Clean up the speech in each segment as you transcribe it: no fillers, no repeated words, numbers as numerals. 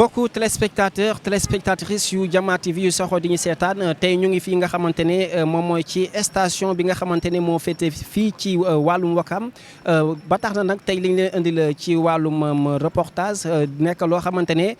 mbokku téléspectatrices yu Jama TV yu saxoo di ñu seetaan tey ñu ngi fii nga xamante ne moom mooy ci station bi nga xamante ne moo féete fii ci wàllum Wakam ba tax na nag tey li ñu leen indil ci wàllum reportage nekk loo xamante ne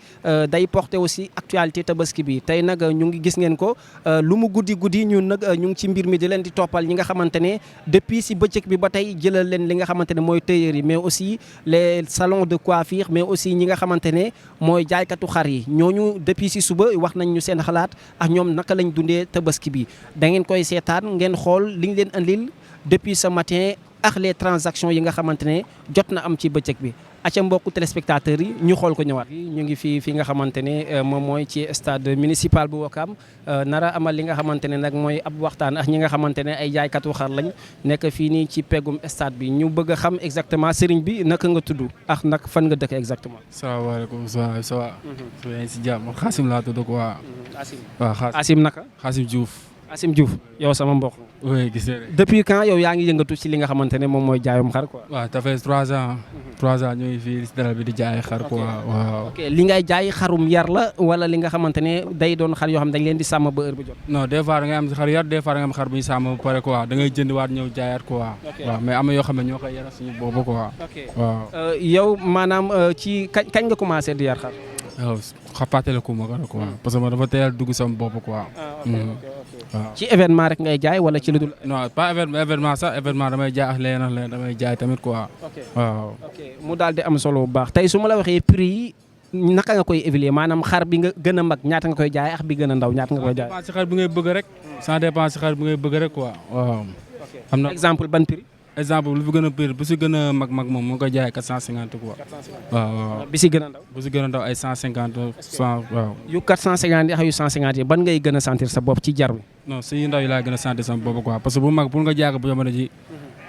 day porter aussi actualité tabaski bi tey nag ñu ngi gis ngeen ko lu mu guddi ñun nag ñu ngi ci mbir mi di leen di toppal ñi nga xamante ne depuis si bëccëg bi ba tey jëlal leen li nga xamante ne mooy tailleur yi mais aussi les salons de coiffure mais aussi ñi nga xamante ne mooy jaaykatu xar yi ñooñu depuis si suba wax nañ ñu seen xalaat ak ñoom naka lañ dundee tabaski bi da ngeen koy seetaan ngeen xool li ñu leen andil depuis ce matin ak les transactions yi nga xamante ne jot na am ci bëccëg bi aca mbokku téléspectateurs yi ñu xool ko ñëwaat. ñu ngi fi nga xamante ne moom mooy ci stade municipal bu Wakam nara amal li nga xamante ne nag mooy ab waxtaan ak ñi nga xamante ne ay jaaykatu xar lañ nekk fii nii ci peggum stade bi ñu bëgg a xam exactement sëriñ bi naka nga tudd ak nag fan nga dëkk exactement. salaamaaleykum ça va. yaa ngi si jàmm Xaasim laa tudd quoi. Xaasim waaw Xaasim naka. Xaasim Diouf. Xaasim Diouf yow sama mbokk. oui gis nga. depuis quand yow yaa ngi yëngatu ci li nga xamante ne moom mooy jaayum xar quoi. waaw ça fait 3 ans. 3 ans ñooy fii si dara bi di jaay xar quoi waaw. ok li ngay jaay xarum yar la wala li nga xamante ne day doon xar yoo xam dañ leen di sàmm ba heure bu jot. non des fois da ngay am xar yar des fois da ngay am xar bu ñu sàmm ba pare quoi da ngay jënd waat ñëw jaayaat quoi. waaw mais am na yoo xam ne ñoo koy yaral suñu boobu quoi. waaw. yow maanaam ci kañ nga commencé di yar xar. waaw xapaatale ku ma quoi parce que man dafa teel dugg sama bopp quoi. waaw ci événement rek ngay jaay wala ci lu dul. non pas événement sax événement damay jaay ak leneen ak leneen damay jaay tamit quoi. waaw. mu daal di am solo bu baax tey su ma la waxee prix yi naka nga koy évaluer maanaam xar bi nga gën a mag ñaata nga koy jaay ak bi gën a ndaw ñaata nga koy jaay. ça dépend si xar bi ngay bëgg rek. ça dépend si xar bi ngay bëgg rek quoi waaw. am na exemple ban prix. exemple lu fi gën a prix bu si gën a mag moom moo koy jaay 450 quoi. waaw. bi si gën a ndaw. bu si gën a ndaw ay 150 100 waaw. yu 450 ak yu 150 yi ban ngay gën a sentir sa bopp ci jar bi. non si yu ndaw yi laa gën a sentir sama bopp quoi parce que bu mag pour nga jaay ko bu jamono ji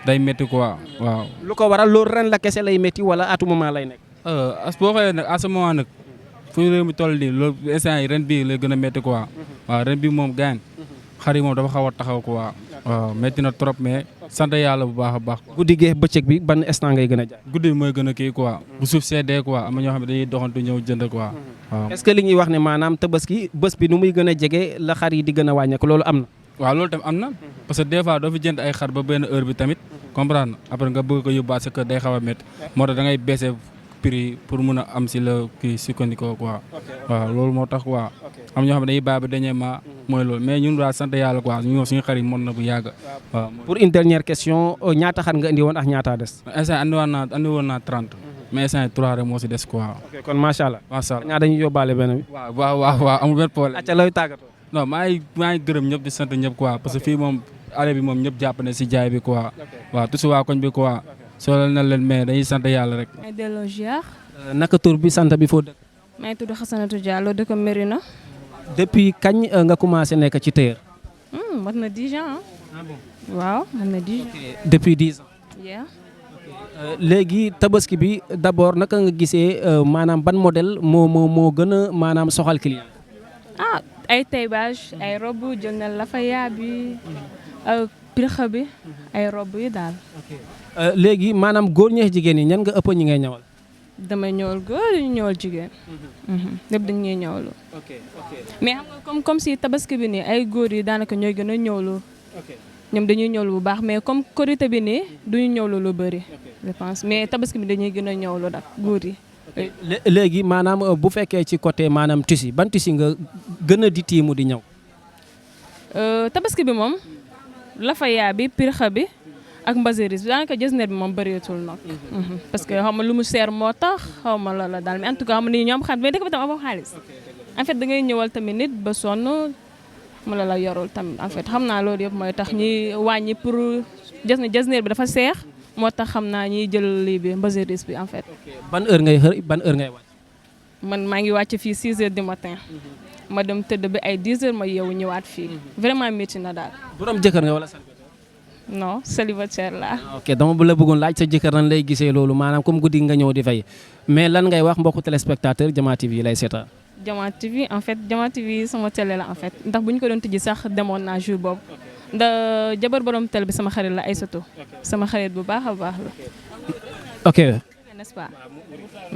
day métti quoi waaw. lu ko waral loolu ren la kese lay métti wala à tout moment lay nekk. boo xoolee nag à ce moment nag fu réew mi toll nii loolu instant yi ren bii lay gën a métti quoi. waaw ren bii moom gaañ xar yi moom dafa xaw a taxaw quoi. waaw métti na trop mais sant yàlla bu baax a baax. guddi gee bëccëg bi ban instant ngay gën a jaay. guddi bi mooy gën a kii quoi. bu suuf seddee quoi am na ñoo xam ne dañuy doxantu ñëw jënd quoi. waaw est-ce que li ñuy wax ne maanaam tabaski bés bi nu muy gën a jege la xar yi di gën a wàññeeku loolu am na. waaw loolu tam am na parce que des fois doo fi jënd ay xar ba benn heure bi tamit comprendre après nga bëgg ko yóbbuwaat sa kër day xaw a métti moo tax da ngay baissé prix pour mun a am si la kii sukkandikoo quoi. waaw loolu moo tax quoi. am ñoo xam ne dañuy bàyyi ba dernier mois mooy loolu mais ñun daal sant yàlla quoi ñun suñu xar yi mën na bu yàgg. waaw pour une dernière question ñaata xar nga indi woon ak ñaata des. instant andi woon naa 30 mais instant yi 3 rek moo si des quoi. ok kon macha allah. macha allah ñaa dañuy yóbbaale benn bi. waaw amul benn problème. acca looy tàggatoo. non maa ngi gërëm ñëpp di sant ñëpp quoi parce que fii moom année bi moom ñëpp jàpp na si jaay bi quoi. waaw tusu waa koñ bi quoi soo na leen mais dañuy sant yàlla rek. may delloo ziar. naka tur bi sant bi foo dëkk. may tudd Xasanatu Diallo dëkk Mérina. depuis kañ nga commencé nekk ci tailleur. mat na 10 ans. waaw mat na 10 ans. depuis 10 ans. yeah. léegi tabaski bi d'abord naka nga gisee maanaam ban modèle moo gën a maanaam soxal client. ay taillage ay robe jël na lafaya bi pirxa bi ay robe yi daal. léegi maanaam góor ñeex jigéen ñi ñan nga ëpp ñi ngay ñawal. damay ñëwal góor ñu ñëwal jigéen. lépp dañ ñuy ñëwlu. mais xam nga comme si tabaski bi nii ay góor yi daanaka ñooy gën a ñëwlu. ñoom dañuy ñëwlu bu baax mais comme korité bi nii duñu ñëwlu lu bëri. je pense mais tabaski bi dañuy gën a ñëwlu nag góor yi. léegi maanaam bu fekkee ci côté maanaam tissu ban tissu nga gën a di tiimu di ñëw. tabaski bi moom lafaya bi pirxa bi ak mbaseris bi daanaka jesner bi moom bëreetul nag. parce que xaw ma lu mu seer moo tax xaw ma loola daal mais en tout cas xam ni ñoom xam mais dëkk bi tam am xaalis. en fait da ngay ñëwal tamit nit ba sonn mu la yorul tamit en fait xam naa loolu yëpp mooy tax ñuy wàññi pour jesner bi dafa seex. moo tax xam naa ñiy jël lii bi mbaseris bi en fait. ban heure ngay xëy ban heure ngay wàcc. man maa ngi wàcc fii 6 heures du matin. ma dem tëdd bi ay 10 heures ma yeewu ñëwaat fii. vraiment métti na daal. borom jëkkër nga wala célibataire. non célibataire la. ok dama bu la bëggoon laaj sa jëkkër nan lay gisee loolu maanaam comme guddi nga ñëw di fay mais lan ngay wax mbokku téléspectateur Jama TV yi lay seetaan. Jama TV en fait Jama TV sama télé la en fait ndax bu ñu ko doon tijji sax demoon naa jour boobu. ndax jabar borom télé bi sama xarit la Aïssatou. sama xarit bu baax a baax la. ok n'est-ce pas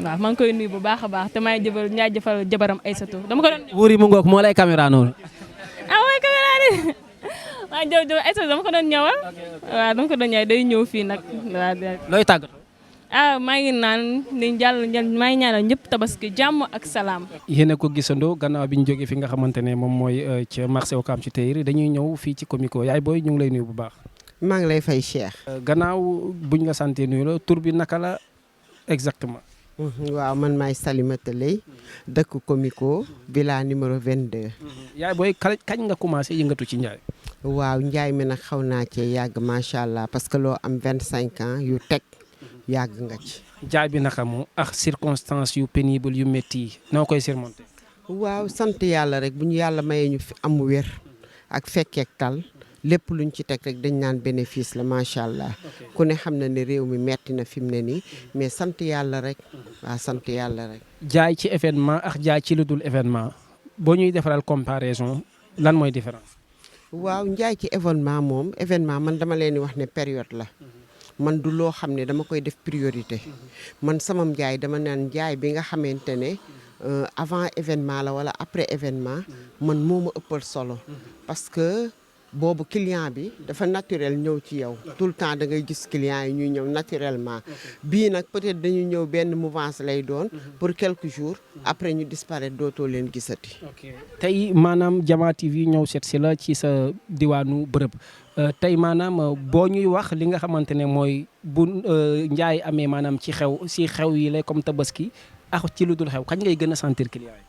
waaw maa ngi koy nuyu bu baax a baax te may jëfal jabaram Aïssatou dama ko doon wuri mu ngoog moo lay caméra noonu. mooy caméra ni waaw jëw Aïssatou dama ko doon ñëwal waaw dama ko doon ñëw day ñëw fii nag waaw looy tàggatoo. maa ngi naan ni maa ngi ñaanal ñëpp tabaski jàmm ak salaam. yéen a ko gisandoo gannaaw bi ñu jógee fi nga xamante ne moom mooy ca marché Ouakam ci Terre dañuy ñëw fii ci Comico yaay booy ñu ngi lay nuyu bu baax. maa ngi lay fay Cheikh. gannaaw buñ la santé nuyu la tur bi naka la exactement. waaw man maay Salimata Lay dëkk Comico villa numéro 22. yaay booy kañ nga commencé yëngatu ci njaay. waaw njaay mi nag xaw naa cee yàgg macha allah parce que loo am 25 ans yu teg yàgg nga ci. jaay bi naka mu ak circonstances yu pénible yu métti yi noo koy surmonter. waaw sant yàlla rek bu ñu yàlla mayee ñu fi am wér ak fekkeek tal lépp luñ ci teg rek dañ naan bénéfice la macha allah ku ne xam na ne réew mi metti na fi mu ne nii mais sant yàlla rek waaw sant yàlla rek. jaay ci événement ak jaay ci lu dul événement boo ñuy defaral comparaison lan mooy différence. waaw njaay ci événement moom événement man dama leen di wax ne période la. man du loo xam ne dama koy def priorité man sama njaay dama naan njaay bi nga xamante ne avant événement la wala après événement man moo ma ëppal solo parce que boobu client bi dafa naturel ñëw ci yow tout le temps da ngay gis client yi ñuy ñëw naturellement bii nag peut-être dañuy ñëw benn mouvance lay doon pour quelques jours après ñu disparaître dootoo leen gisati. tey maanaam Diama TV ñëw seet si la ci sa diwaanu bërëb tey maanaam boo ñuy wax li nga xamante ne mooy bu njaay amee maanaam ci xew yi la comme tabaski ak ci lu dul xew kañ ngay gën a sentir client yi.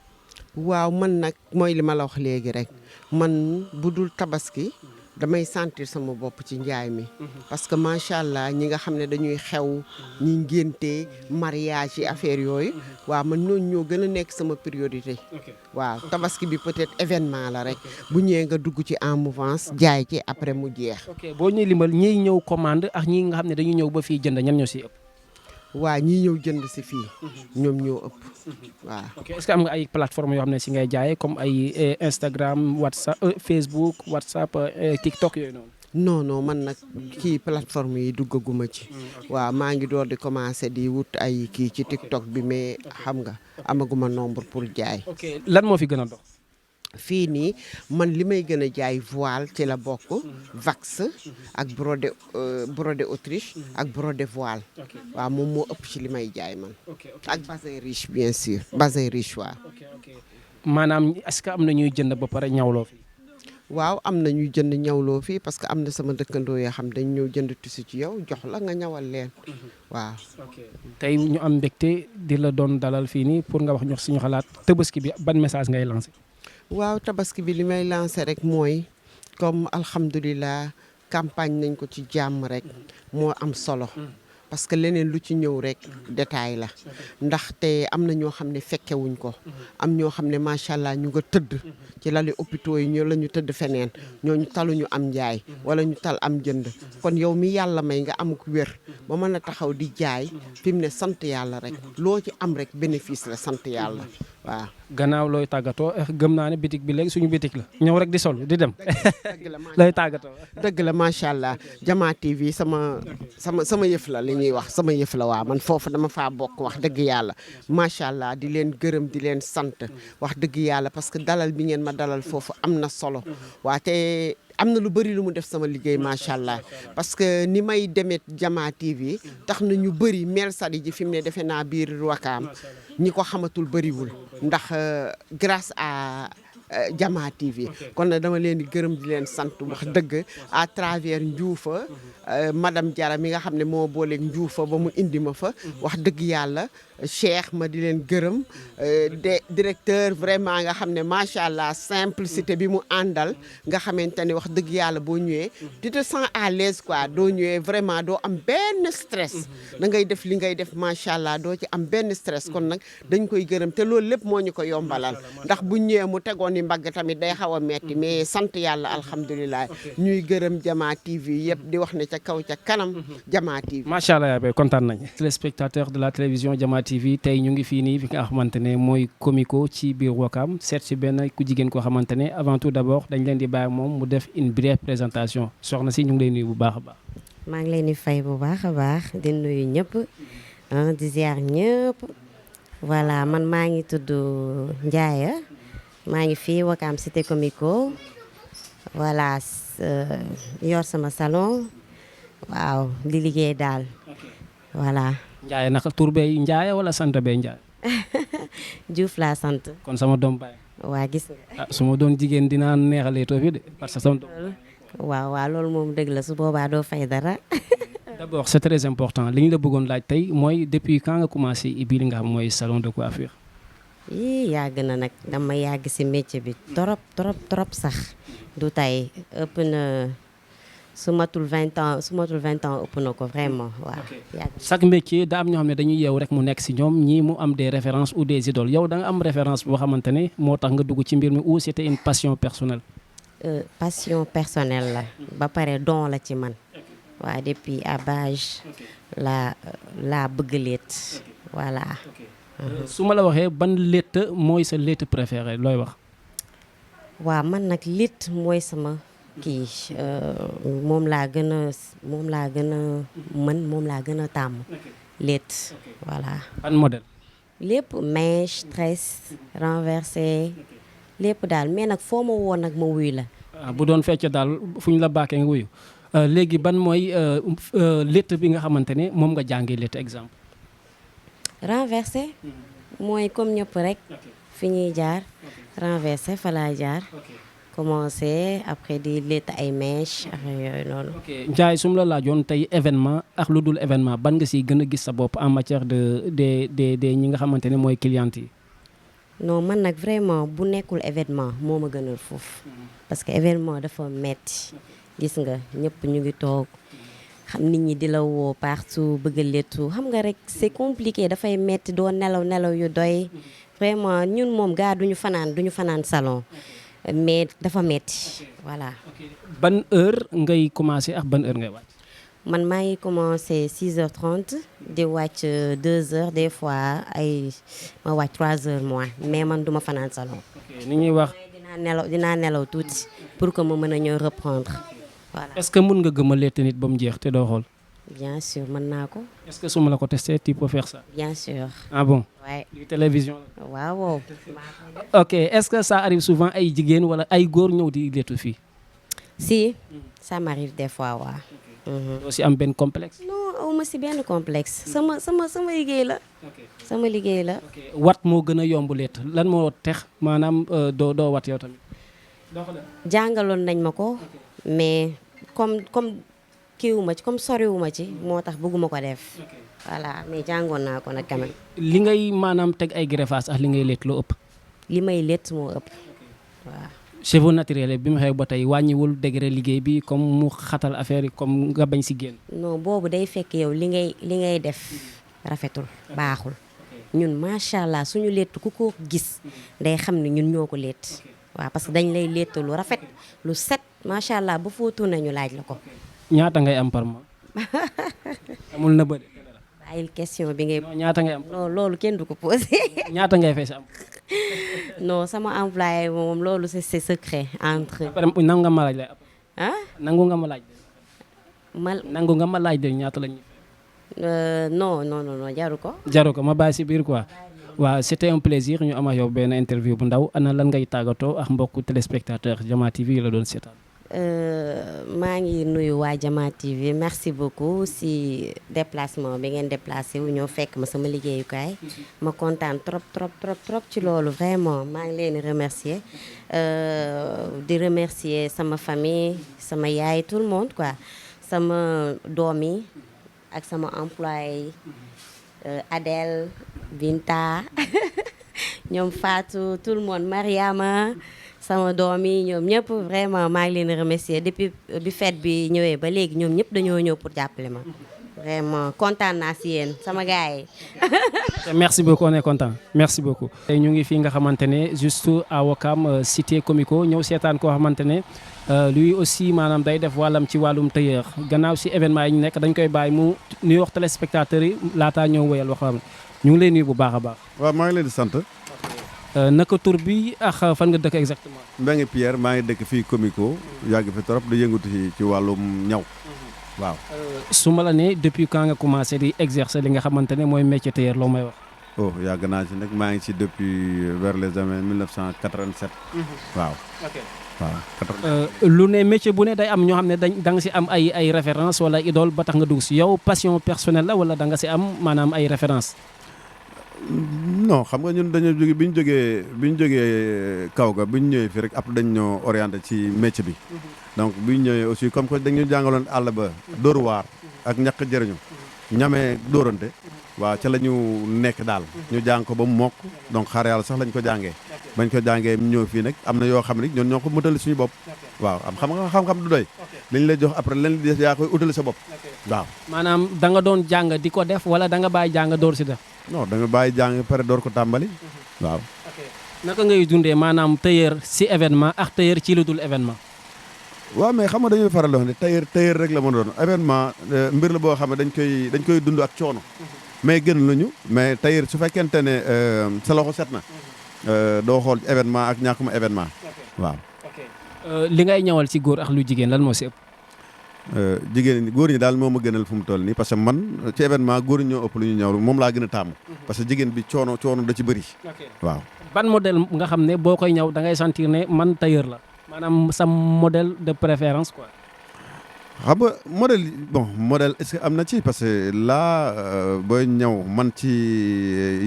waaw man nag mooy li ma la wax léegi rek man bu dul tabaski damay sentir sama bopp ci njaay mi parce que macha allah ñi nga xam ne dañuy xew ñi ngénte mariage yi affaire yooyu waaw man ñooñu ñoo gën a nekk sama priorité. waaw tabaski bi peut-être événement la rek bu ñëwee nga dugg ci en mouvance jaay ci après mu jeex. boo ñuy limbal ñiy ñëw commande ak ñi nga xam ne dañuy ñëw ba fii jënd ñan ñoo si ëpp. waa ñii ñëw jënd si fii ñoom ñoo ëpp waaw. est-ce que am nga ay plateformes yoo xam ne si ngay jaayee comme ay Instagram WhatsApp Facebook WhatsApp TikTok yooyu noonu. non man nag kii plateforme yi duggaguma ci. waaw maa ngi door di commencer di wut ay kii ci TikTok bi mais xam nga amaguma nombre pour jaay. lan moo fi gën a dox. fii nii man li may gën a jaay voile ci la bokk vax ak brodé Autriche ak brodé voile waaw moom moo ëpp ci li may jaay man ak bazin riche bien sûr bazin riche waaw. maanaam est-ce que am na ñuy jënd ba pare ñawloo fi. waaw am na ñuy jënd ñawloo fii parce que am na sama dëkkandoo yoo xam dañ ñëw jënd tissu ci yow jox la nga ñawal leen waaw. tey ñu am mbégte di la doon dalal fii nii pour nga wax ñu suñu xalaat tabaski bi ban message ngay lancé. waaw tabaski bi li may lancé rek mooy comme alhamdulilah campagne nañ ko ci jàmm rek moo am solo parce que leneen lu ci ñëw rek détail la ndaxte am na ñoo xam ne fekkewuñ ko am ñoo xam ne macha allah ñu nga tëdd ci lali hôpitaux yi ñoo la ñu tëdd feneen ñooñu taluñu am njaay wala ñu tal am jënd kon yow mi yàlla may nga am ko wér ba mën a taxaw di jaay fi mu ne sant yàlla rek loo ci am rek bénéfice la sant yàlla waaw. gannaaw looy tàggatoo gëm naa ne bitik bi léegi suñu bitik la ñëw rek di sol di dem looy tàggatoo. dëgg la macha allah Diama TV sama yëf la li ñuy wax sama yëf la waaw man foofu dama faa bokk wax dëgg yàlla macha allah di leen gërëm di leen sant wax dëgg yàlla parce que dalal bi ngeen ma dalal foofu am na solo waa te am na lu bëri lu mu def sama liggéey macha allah parce que ni may demee Diama TV tax na ñu bëri mère Sadi ji fi mu ne defe naa biir Wakaam ñi ko xamatul bëriwul ndax grâce à Diama TV kon nag dama leen di gërëm di leen sant wax dëgg à travers Ndioufa madame Diarra mi nga xam ne moo booleeg Ndioufa ba mu indi ma fa wax dëgg yàlla Cheikh ma di leen gërëm directeur vraiment nga xam ne macha allah simplicité bi mu àndal nga xamante ne wax dëgg yàlla boo ñëwee tu te sens à l'aise quoi doo ñëwee vraiment doo am benn stress da ngay def li ngay def macha allah doo ci am benn stress kon nag dañ koy gërëm te loolu lépp moo ñu ko yombalal ndax bu ñëwee mu tegoon ni mbagg tamit day xaw a metti mais sant yàlla alhamdulilah ñuy gërëm Diama TV yëpp di wax ne ca kaw ca kanam Diama TV. macha allah yaa kontaan nañ téléspectateur de la télévision Diama TV tey ñu ngi fii nii fi nga xamante ne mooy Comico ci biir Wakaam seet si benn ku jigéen koo xamante ne avant tout d'abord dañ leen di bàyyi moom mu def une brève présentation soxna si ñu ngi lay nuyu bu baax a baax. maa ngi leen di fay bu baax a baax di nuyu ñëpp di ziar ñëpp voilà man maa ngi tudd Ndiaye maa ngi fii Wakaam Cité Comico voilà yor sama salon waaw di liggéey daal voilà. Ndiaye naka tur bee Ndiaye wala sant bee Ndiaye. Diouf laa sant. kon sama doom baay. waa gis nga. su ma doon jigéen dinaa neexalee too fi de parce que sama doom. waaw loolu moom dëgg la su boobaa doo fay dara. D'abord c'est très important li ñu la bëggoon laaj tey mooy depuis quand nga commencé ibbi li nga xam mooy salon de coiffure. yàgg na nag dama yàgg si métier bi trop sax du tey ëpp na su matul 20 ans ëpp na ko vraiment waaw. chaque métier daa am ñoo xam ne dañuy yeew rek mu nekk si ñoom ñii mu am des références ou des idoles yow da nga am référence boo xamante ne moo tax nga dugg ci mbir mi ou c'était une passion personnelle. passion personnelle la ba pare don la ci man. waaw depuis à bâge la bëgg létt voilà. su ma la waxee ban létt mooy sa létt préféré looy wax. waaw man nag létt mooy sama kii moom laa gën a mën moom laa gën a tàmm létt voilà. ban modèle. lépp mèche tresse renversé lépp daal mais nag foo ma woo nag ma wuy la. bu doon fecc daal fu ñu la baakee nga wuyu. léegi ban mooy létt bi nga xamante ne moom nga jàngee létt exemple. renversé mooy comme ñëpp rek fi ñuy jaar renversé fa laa jaar commencé après di létt ay mèches ak yooyu noonu. ok Ndiaye su ma la laajoon tey événement ak lu dul événement ban nga siy gën a gis sa bopp en matière de ñi nga xamante ne mooy clients yi. non man nag vraiment bu nekkul événement moo ma gënal foofu parce que événement dafa metti gis nga ñëpp ñu ngi toog xam nit ñi di la woo partout bëgg a léttu xam nga rek c'est compliqué dafay metti doo nelaw yu doy vraiment ñun moom gaa duñu fanaan salon mais dafa metti voilà. ban heure ngay commencer ak ban heure ngay wàcc. man maa ngi commencer 6h30 di wàcc 2h des fois ma wàcc 3h moins mais man duma fanaan salon. ni ñuy wax dinaa nelaw tuuti pour que ma mën a ñëw reprendre. voilà est-ce que mën nga gëm a létt nit ba mu jeex te doo xool. bien sûr mën naa ko. est-ce que su ma la ko testé tu peux faire ça. bien sûr. ah bon. ouais. li télévision la. waaw. ok est-ce que ça arrive souvent ay jigéen wala ay góor ñëw di léttu fii. si ça m'arrive des fois waaw. doo si am benn complexe. non awma si benn complexe sama liggéey la. sama liggéey la. wat moo gën a yomb létt lan moo tex maanaam doo wat yow tamit. jàngaloon nañ ma ko. mais comme kiiwuma ci comme soriwuma ci moo tax bëgguma ko def. voilà mais jàngoon naa ko nag quand même. li ngay maanaam teg ay greffage ak li ngay létt loo ëpp. li may létt moo ëpp waaw. cheveux naturel bi mu xew ba tey wàññiwul degré liggéey bi comme mu xatal affaire yi comme nga bañ si génn. non boobu day fekk yow li ngay def rafetul baaxul ñun macha allah suñu létt ku ko gis day xam ne ñun ñoo ko létt waaw parce que dañ lay létt lu rafet lu set macha allah ba footu nañu laaj la ko. ñaata ngay am par mois. amul na bëri. bàyyil question bi ngay. non ñaata ngay am. non loolu kenn du ko posé. ñaata ngay fay sa am. non sama employé moom loolu c'est secret entre. après nangu nga ma laaj lay ah. nangu nga ma laaj de ñaata la ñuy. non jaru ko. jaru ko ma bàyyi si biir quoi. waaw c'était un plaisir ñu am ak yow benn interview bu ndaw ana lan ngay tàggatoo ak mbokku téléspectateur Jama TV la doon seetaan. maa ngi nuyu waa Jama TV merci beaucoup si déplacement bi ngeen déplacé wu ñoo fekk ma sama liggéeyukaay ma kontaan trop ci loolu vraiment maa ngi leen di remercier di remercier sama famille sama yaay tout le monde quoi sama doom yi ak sama employé Adèle Binta ñoom Fatou tout le monde Mariama sama doom yi ñoom ñëpp vraiment maa ngi leen di remercier depuis bi fête bi ñëwee ba léegi ñoom ñëpp dañoo ñëw pour jàppale ma vraiment kontaan naa si yéen sama gars yi. merci beaucoup on est content merci beaucoup. tey ñu ngi fii nga xamante ne juste à Ouakam cité Comico ñëw seetaan koo xamante ne lui aussi maanaam day def wàllam ci wàllum tailleur gannaaw si événement yi ñu nekk dañ koy bàyyi mu nuyu wax téléspectateurs yi laataa ñëw woyal waxam ñu ngi lay nuyu bu baax a baax. waaw maa ngi leen di sant. naka tur bi ak fan nga dëkk exactement. Mbengue Pierre maa ngi dëkk fii Comico yàgg fi trop da yëngatu ci wàllum ñaw waaw. su ma la nee depuis quand nga commencé di exercer li nga xamante ne mooy métier tailleur loo may wax. oh yàgg naa ci nag maa ngi ci depuis vers les années 1987. waaw. waaw. lu ne métier bu ne day am ñoo xam ne da nga si am ay référence wala idole ba tax nga dugg si yow passion personnelle la wala da nga si am maanaam ay référence. non xam nga ñun dañoo jóge bi ñu jógee kaw ga bi ñu ñëwee fii rek après dañ ñoo orienté ci métier bi. donc bi ñu ñëwee aussi comme que dañu jàngaloon àll ba dóor waar ak ñàkk jëriñu ñamee dóorante waaw ca la ñu nekk daal ñu jàng ko ba mu mokk donc xaar yàlla sax lañ ko jàngee bañ ko jàngee ñëw fii nag am na yoo xam ne ñun ñoo ko mëtali suñu bopp waaw am xam-xam du doy liñ lay jox après leen di yaa koy utali sa bopp waaw. maanaam da nga doon jàng di ko def wala da nga bàyyi jàng door si def. non da nga bàyyi jàng pare door ko tàmbali waaw. naka ngay dundee maanaam tailleur si événement ak tailleur ci lu dul événement. waaw mais xam nga dañuy faral di wax ne tailleur rek la mën a doon événement mbir la boo xam ne dañ koy dund ak coono mais gën lañu mais tailleur su fekkente ne sa loxo set na doo xool événement ak ñàkkuma événement waaw. li ngay ñawal ci góor ak lu jigéen lan moo si ëpp. jigéen góor ñi daal moo ma gënal fu mu toll nii parce que man ci événement góor ñi ñoo ëpp lu ñu ñëw moom laa gën a taamu parce que jigéen bi coono da ci bëri waaw. ban modèle nga xam ne boo koy ñaw da ngay sentir ne man tailleur la maanaam sa modèle de préférence quoi. xam nga modèle est-ce que am na ci parce que là booy ñëw man ci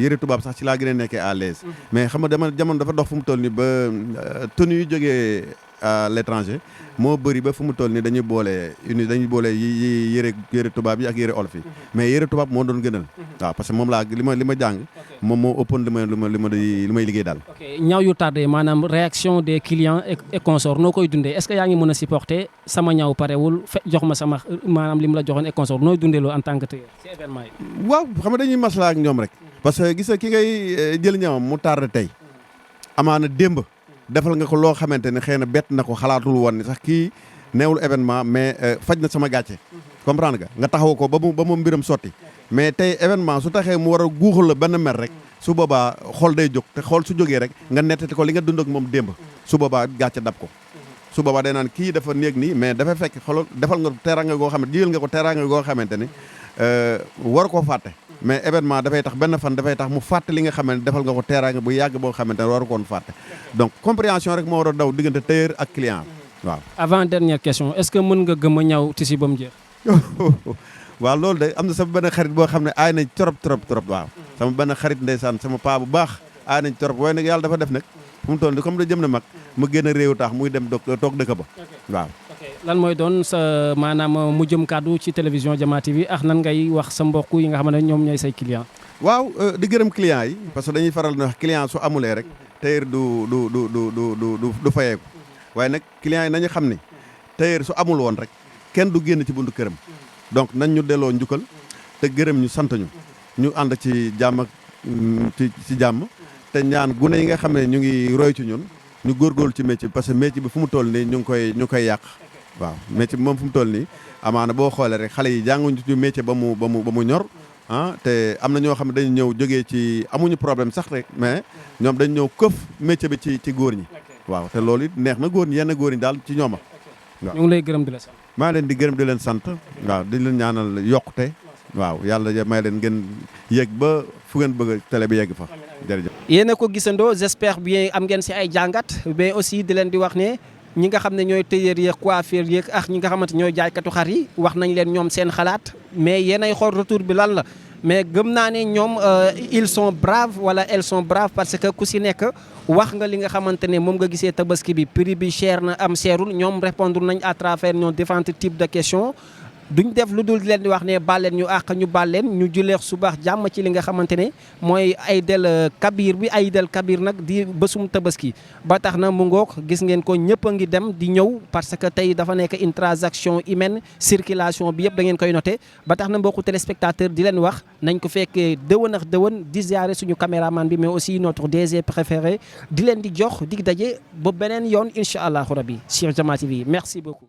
yëre tubaab sax ci laa gën a nekkee à l'aise mais xam nga jamono dafa dox fu mu toll nii ba tenue yu jógee à l'étranger moo bëri ba fu mu toll nii dañuy boole yi yëre tubaab yi ak yëre olof yi mais yëre tubaab moo doon gënal waaw parce que moom laa li ma jàng moom moo ëppoon li may liggéey daal. ok ñaw yu tardé maanaam réaction des clients et consorts noo koy dundee est-ce que yaa ngi mën a supporter sama ñaw parewul jox ma sama maanaam li mu la joxoon et consorts nooy dundee loolu en tant que tailleur ci événement yi. waaw xam nga dañuy maslaa ak ñoom rek parce que gis nga ki ngay jël ñawam mu tardé tey amaana démb defal nga ko loo xamante ne xëy na bett na ko xalaatul woon ni sax kii neewul événement mais faj na sama gàcce comprendre nga taxaw ko ba mu mbiram sotti mais tey événement su taxee mu war a guuxal la benn mer rek su boobaa xool day jóg te xool su jógee rek nga nettati ko li nga dund ak moom démb su boobaa gàcce dab ko su boobaa day naan kii dafa néeg nii mais dafa fekk xoolal defal nga teraanga goo xamante jiyal nga ko teraanga goo xamante ni war koo fàtte mais événement dafay tax benn fan dafay tax mu fàtte li nga xamante defal nga ko teraanga bu yàgg boo xamante ne waru koon fàtte donc compréhension rek moo war a daw diggante tailleur ak client waaw. avant dernière question est-ce que mën nga gëm a ñaw tissu ba mu jeex. waaw loolu de am na sama benn xarit boo xam ne aay nañ trop waaw sama benn xarit ndeysaan sama paa bu baax aay nañ trop waaye nag yàlla dafa def nag fu mu toll nii comme da jëm na mag mu génn réew tax muy dem toog dëkk ba waaw. lan mooy doon sa maanaam mu jëm kàddu ci télévision Diama TV ak nan ngay wax sa mbokk yi nga xam ne ñoom ñooy say client waaw di gërëm client yi parce que dañuy faral na wax client su amulee rek tailleur du fayeeku waaye nag client yi nañu xam ni tailleur su amul woon rek kenn du génn ci buntu këram donc nañ ñu delloo njukkal te gërëm ñu sant ñu ànd ci jàmm ak ci jàmm te ñaan gune yi nga xam ne ñu ngi roy ci ñun ñu góorgóorlu ci métier bi parce que métier bi fu mu toll nii ñu ngi koy yàq waaw métier bi moom fu mu toll nii amaana boo xoolee rek xale yi jànguñu ci métier ba mu ñor te am na ñoo xam ne dañu ñëw jógee ci amuñu problème sax rek mais ñoom dañu ñëw këf métier bi ci góor ñi waaw te loolu it neex na góor ñi yenn góor ñi daal ci ñooma waaw. ñu ngi lay gërëm di la sant. maa leen di gërëm di leen sant waaw di leen ñaanal yokkute waaw yàlla may leen ngeen yegg ba fu ngeen bëgg télé bi yegg fa jërëjëf. yéen a ko gisandoo j'espère bien am ngeen si ay jàngat mais aussi di leen di wax ne ñi nga xam ne ñooy tailleur yeeg coiffeur yeeg ak ñi nga xamante ñooy jaaykatu xar yi wax nañ leen ñoom seen xalaat mais yéenay xool retour bi lan la mais gëm naa ne ñoom ils sont braves wala elles sont braves parce que ku si nekk wax nga li nga xamante ne moom nga gisee tabaski bi prix bi cher na am seerul ñoom répondre nañ à travers ñoom différents types de questions duñ def lu dul leen di wax ne baal leen ñu àq ñu baal leen ñu juleex subax jàmm ci li nga xamante ne mooy Aïdel Kabir bi Aïdel Kabir nag di bésum tabaski ba tax na mu ngoog gis ngeen ko ñëpp a ngi dem di ñëw parce que tey dafa nekk une transaction humaine circulation bi yëpp da ngeen koy noté ba tax na mbokku téléspectateur di leen wax nañ ko fekkee dëwën ak dëwën di ziare suñu caméraman bi mais aussi notre DG préféré di leen di jox dig daje ba beneen yoon incha allahu rabi sur Diama TV merci beaucoup.